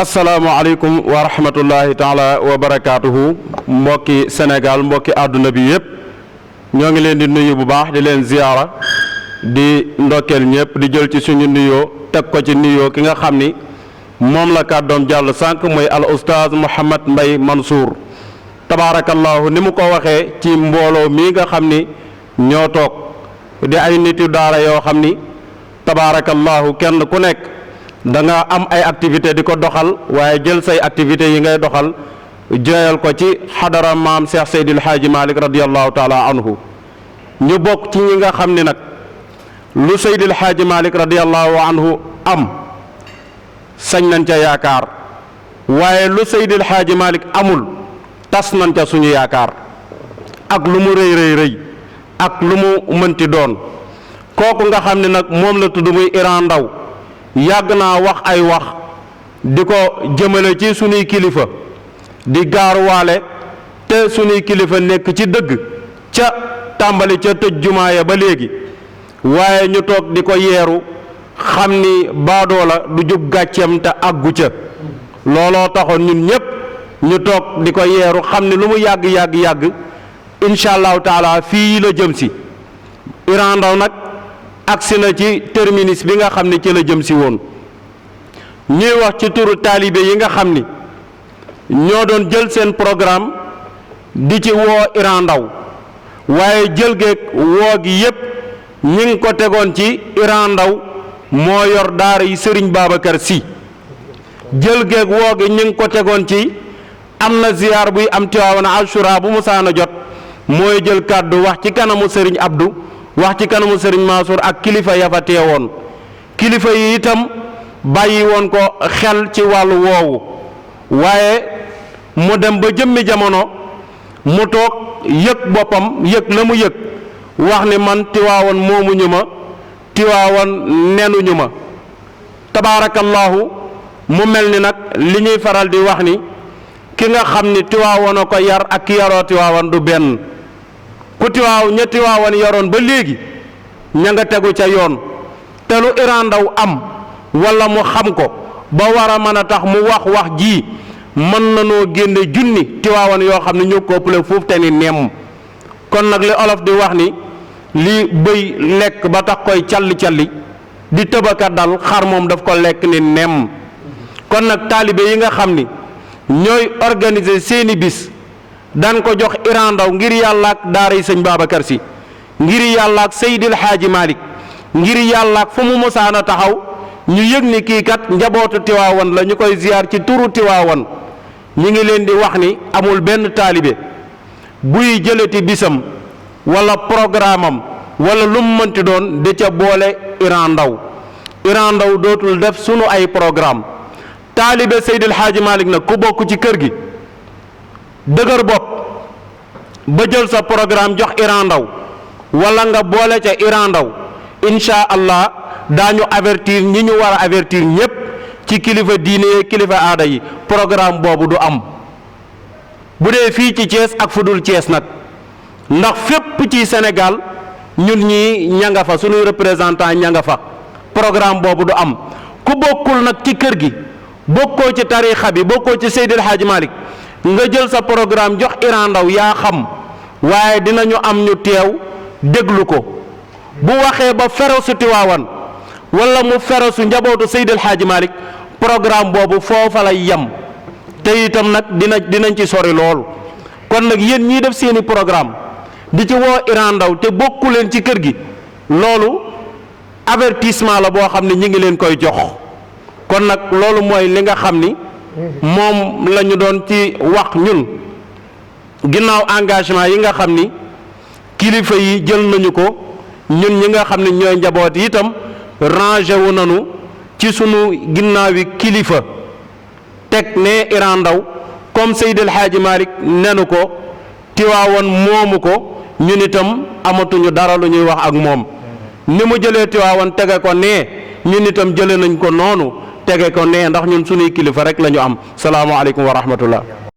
asalaamaaleykum wa rahmatullahi taala wa barakaatuhu mbokki Sénégal mbokki àdduna bi yëpp ñoo ngi leen di nuyu bu baax di leen ziyaara di ndokkeel ñëpp di jël ci suñu nuyoo teg ko ci nuyoo ki nga xam ni moom la kàddoom jàll sànq mooy al oustaz Mouhamed Mbaye Mansour tabaarakallahu ni mu ko waxee ci mbooloo mii nga xam ni ñoo toog di ay nit yu daara yoo xam ni tabaarakallahu kenn ku nekk da nga am ay activité di ko doxal waaye jël say activités yi ngay doxal joyal ko ci xadara maam Cheikh Seydil Hadji Malick radiyallahu taala anhu ñu bokk ci ñi nga xam ni nag lu Seydil Hadji Malick radiyallahu anhu am sañ nañ ca yaakaar waaye lu Seydil Hadji Malick amul tas nañ ca suñu yaakaar ak lu mu rëy rëy rëy ak lu mu mënti doon kooku nga xam ne nag moom la tudd muy Iran Ndaw yàgg naa wax ay wax di ko jëmale ci suñuy kilifa di gaaruwaale te suñuy kilifa nekk ci dëgg ca tàmbali ca tëj jumaa ya ba léegi waaye ñu toog di ko yeeru xam ni baadoo la du jub gàcceem te àggu ca looloo taxoon ñun ñépp ñu toog di ko yeeru xam ni lu mu yàgg incha allahu taala fii la jëm si Iran Ndaw nag agsi na ci terminus bi nga xam ni ci la jëm si woon ñuy wax ci turu taalibe yi nga xam ni ñoo doon jël seen programme di ci woo Iran Ndaw waaye jël geeg woo gi yépp ñi ngi ko tegoon ci Iran Ndaw moo yor daara yi Sëriñ Babacar Sy jël geeg woo gi ñi ngi ko tegoon ci am na ziyaar buy am Tiwaawan Ashura bu musaana jot mooy jël kàddu wax ci kanamu Sëriñ Abdou wax ci kanamu Sëriñ Mansour ak kilifa ya fa teewoon kilifa yi itam bàyyi woon ko xel ci wàllu woowu waaye mu dem ba jëmmi jamono mu toog yëg boppam yëg la mu yëg wax ni man Tiwaawan moomuñu ma Tiwaawan nenuñu ma tabaarakallahu mu mel ni nag li ñuy faral di wax ni ki nga xam ni Tiwaawan a ko yar ak ki yaroo Tiwaawan du benn ku ña Tiwaawan yaroon ba léegi ña nga tegu ca yoon te lu Iran Ndaw am wala mu xam ko ba war a mën a tax mu wax ji mën na noo génne junni Tiwaawan yoo xam ne ñoo ko ëppale foofu te ni nemm kon nag li olof di wax ni li bëy lekk ba tax koy calli di tëbaka dal xar moom daf ko lekk ni nemm kon nag taalibe yi nga xam ni ñooy organiser seeni bis daan ko jox Iran Ndaw ngir yàlla ak daara yi sëñ Babacar Sy ngir yàlla ak Seydil Hadji Malick ngir yàlla ak fu mu mosaana taxaw ñu yëg ni kii kat njabootu Tiwaawan la ñu koy ziyaar ci turu Tiwaawan ñi ngi leen di wax ni amul benn taalibe buy jëlati bisam wala programme am wala lu mu mënti doon di ca boole Iran Ndaw dootul def sunu ay programme taalibe Seydil Hadji Malick nag ku bokk ci kër gi dëgër bopp ba jël sa programme jox Iran Ndaw wala nga boole ca Iran Ndaw incha allah daañu avertir ñi ñu war a avertir ñépp ci kilifa diine yi kilifa aada yi programme boobu du am bu dee fii ci Thiès ak fu dul Thiès nag ndax fépp ci Sénégal ñun ñi ña nga fa suñuy représentant ña nga fa programme boobu du am ku bokkul nag ci kër gi bokkoo ci tariixa bi bokkoo ci Seydil Hadji Malick nga jël sa programme jox Iran Ndaw yaa xam waaye dinañu am ñu teew déglu ko bu waxee ba ferosu Tiwaawan wala mu ferosu njabootu Seydil Hadji Malick programme boobu foofa lay yem te itam nag dinañ ci sori lool kon nag yéen ñii def seeni programme di ci woo Iran Ndaw te bokku leen ci kër gi loolu avertissement la boo xam ne ñi ngi leen koy jox kon nag loolu mooy li nga xam ni moom la ñu doon ci wax ñun ginnaaw engagement yi nga xam ni kilifa yi jël nañu ko ñun ñi nga xam ne ñooy njaboot yi itam rangé wu nañu ci sunu ginnaawi kilifa teg ne Iran Ndaw comme Seydil Hadji Malick nenu ko Tiwaawan moomu ko ñun itam amatuñu dara lu ñuy wax ak moom ni mu jëlee Tiwaawan tege ko nee ñun itam jëlee nañ ko noonu tege ko nee ndax ñun sunuy kilifa rek la ñu am salaamualeykum wa rahmatullah